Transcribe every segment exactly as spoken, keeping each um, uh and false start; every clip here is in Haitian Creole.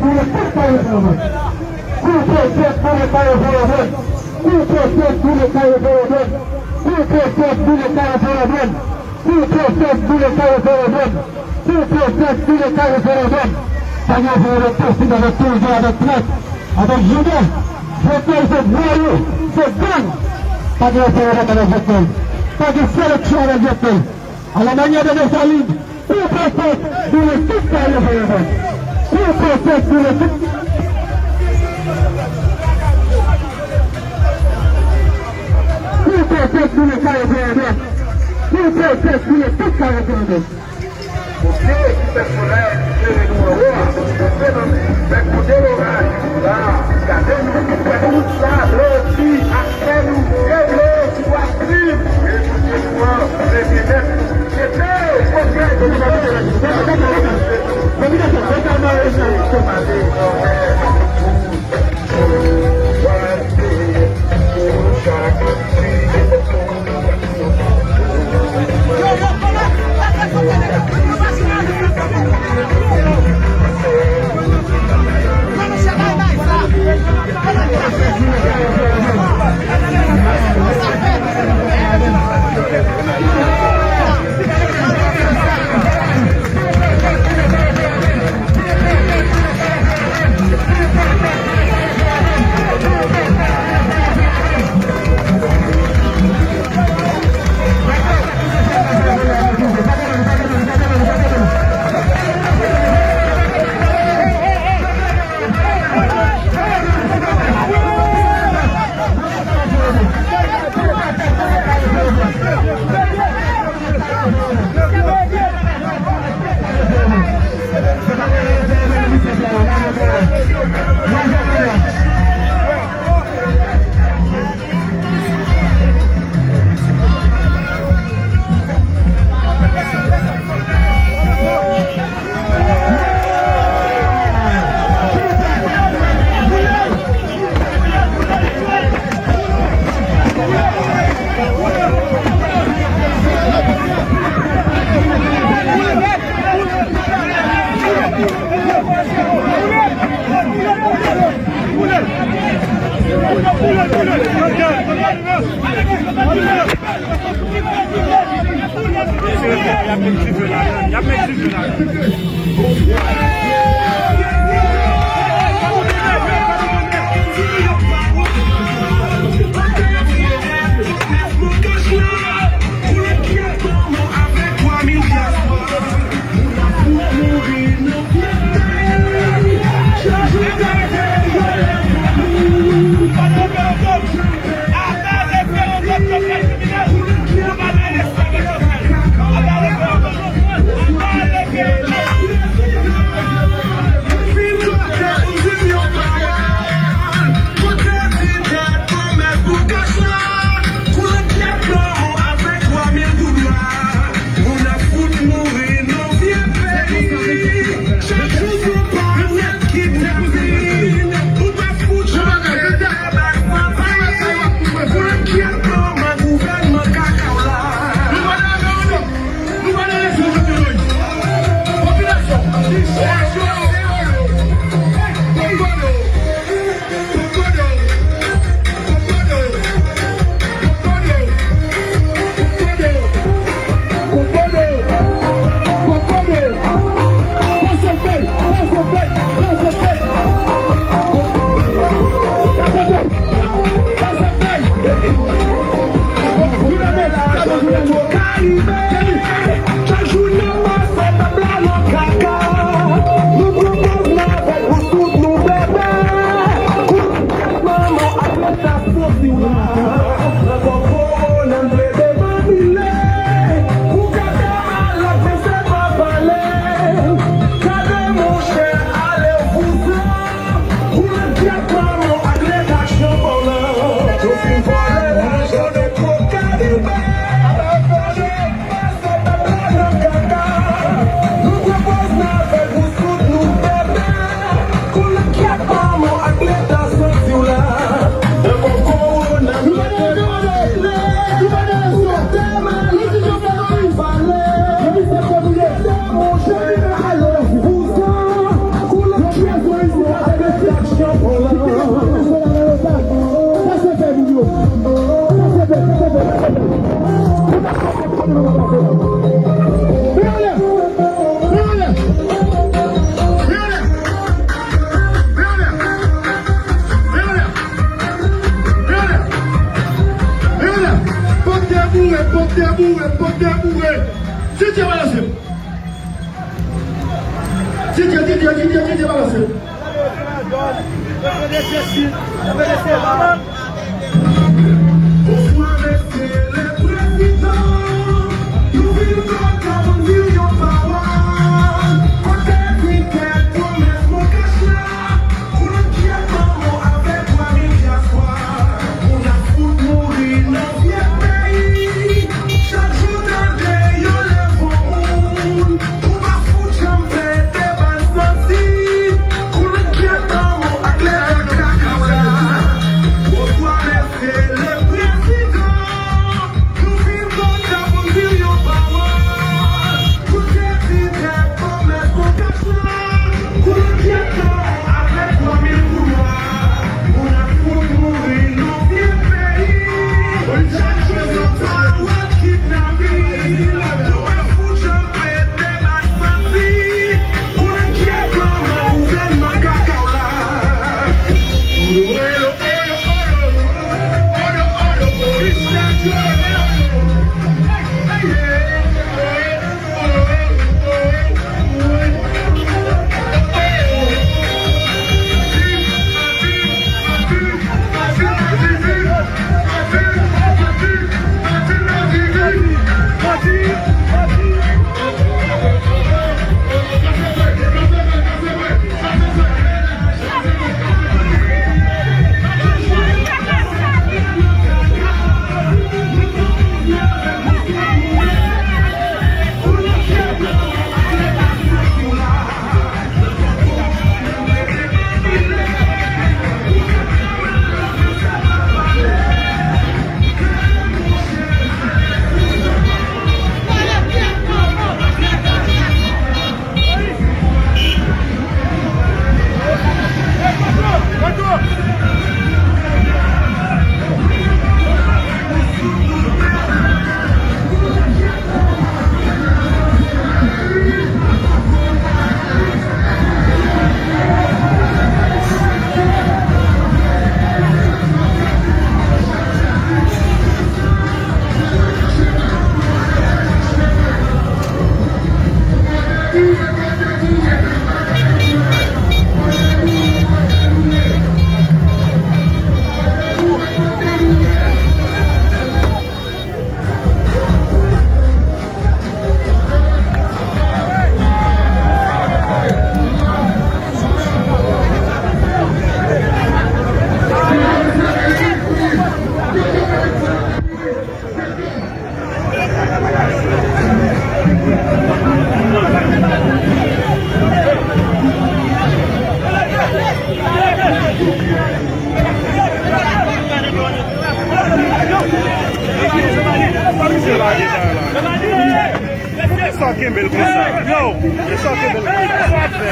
Boule tout kay Referandòm. Koupe tèt boule kay Referandòm. Koupe tèt boule kay Referandòm. Koupe tèt boule kay Referandòm. Koupe tèt boule kay Referandòm. Koupe tèt boule kay Referandòm. Pa gen referandòm posib avèk tenten, avèk trèt, avèk joumè. Jovenel se vwayou, se gang. Pa gen referandòm avèk Jovenel. Pa gen seleksyon avèk Jovenel. À la manière de Dessalines, koupe tèt boule tout kay Referandòm. Koupe tèt boule tout. Koupe tèt boule kay Referandòm. Koupe tèt boule tout kay Referandòm. Bondye ki fè solèy klere nou anwo a, fè nan men, fè kote loraj la, gade nou, fè tout sa, blòdi ak tè nou, e blòdi w ap viv, e Bondye nou an, se byenèt nou. Mete pwogrè de nou. Y ap met dife la. Y ap met dife la. Moun ap fout mouri nan vye peyi. Chak jou se yon palèt ki tèmine. Ou pa fout janm fè bagay sa. Pou enkyèt kòman gouvènman kaka w la. Nou pa nan referandòm. Nou pa nan eleksyon, Jovenel Moïse. Popilasyon. Popilasyon. Chak jou n ap pase pèp la nan kaka. Nou pran pòz n avèk nou tout nou bèbè. Kout manman ak leta soti la. Nan kò kowona n plede mamile. Pou gade malad panse pa pale. Gade monchè ale vouzan. Pou langyèt manman ak leta chanpon nan. Yo fin vòlè lajan de Pwokaribe. Bonswa, mesye le prezidan. Nou vin kontan pou n di w yon pawòl. Kote ti tèt pwomès mon kach la. Pou n kyèt manman avèk twa mil dyaspwa. Moun ap fout mouri nan vye peyi. Chak jou tande yo leve moun. Ou pa fout janm fè deba santi. Koulèt kèt manman ak lè kaka w la. Bonswa, mesye le prezidan. Nou vin kontan pou n di w yon pawòl. Pou tèt ti tèt pwomès pou kach la. Koulèt kèt manman avèk twa mil koulwa. Moun ap fout mouri nan vye peyi. Chak jou se pawòl kidnapin. Nou pa fout janm fè deba santi. Koulèt kèt manman gouvènman kaka w la. Sa kenbe l konsa. Yo, sa kenbe l konsa. Sa fè.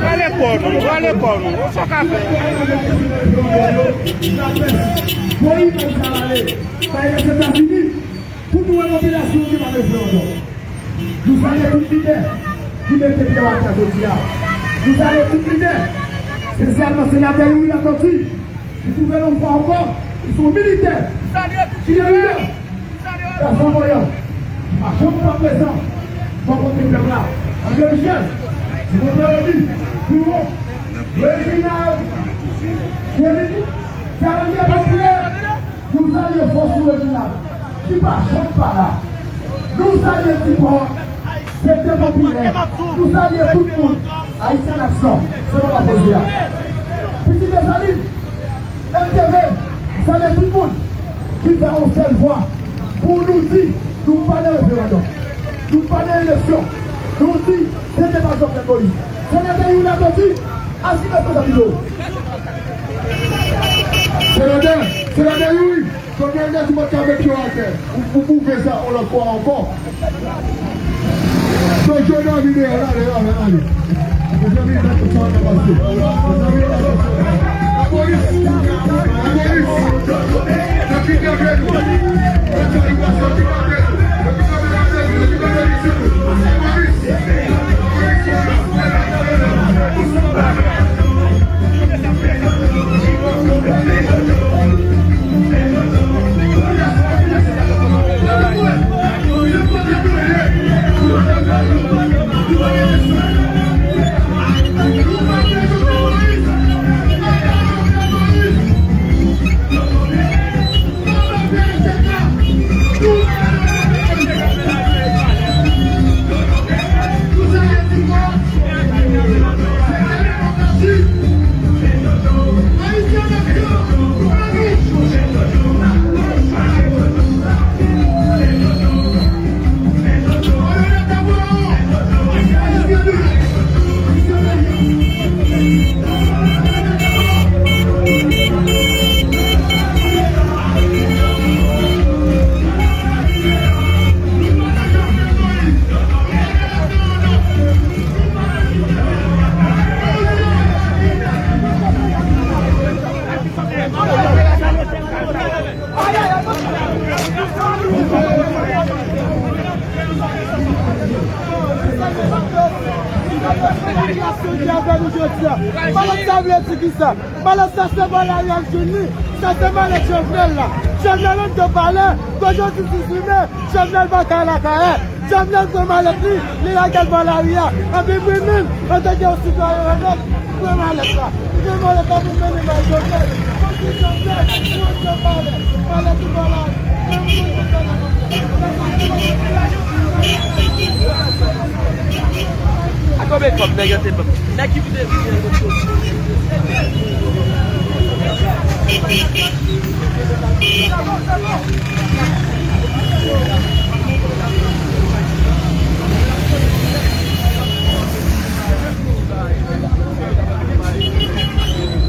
Rale kò nou, rale kò nou. Sa ka fè. Voye imaj sa ale. Sa e Lèzetazini. Pou nou wè popilasyon ki pa bezwen ankò. Nou salye tout lidè ki mete pye yo atè jodi a. Nou salye tout lidè, espesyalman senatè Youri Latortue, ki twouve l yon fwa ankò, li se yon militè ki dirijan, pèsonn voyan, ki pa janm pran prezan bò kote pèp la. André Michel, Simon Pierre-Remy, Bureau, Reginald, Jeremy, Carolier Popilè, Nou salye fòs nou rejinal ki pa janm pa la. Nou salye Tipò, sektè popilè. Nou salye tout moun. Ayisyen Nasyon, se mwen k ap poze a. Pitit Desalin, M T V, salye tout moun ki fè yon sèl vwa pou nou di nou pa nan referandòm, nou pa nan eleksyon. Nou di se deba Jovenel Moïse. Senatè Youri Latortue, asime responsabilite w. Senatè, senatè Youri, Jovenel Moïse pa t ka met pye w atè. Ou, ou pwouve sa yon lòt fwa ankò. Jojo David deyò la, deyò, ale, ale. Mezanmi, sa, sa pa pase. Mezanmi, sa pa pase. Lapolis, lapolis, nan kidnape nou. Mezanmi, sa kidnape nou. Lapolis. Popilasyon ki avè nou jodi a. Malèt sa vle di kisa? Malèt sa se bò lari a l jwenn li. Sa se malèt Jovenel la. Jovenel menm te palè, kote w di dizuit me, Jovenel pa ka lakay. Jovenel pran malèt li, li lage l bò lari a. Anpi mwen menm, antanke yon sitwayen onèt, pran malèt la. Pran malèt la pou mennen bay Jovenel. Kote Jovenel? Mwen te palè. Malèt li bò lari. A konbyen kòb nèg yo te ban? Nèg ki vide vide yo.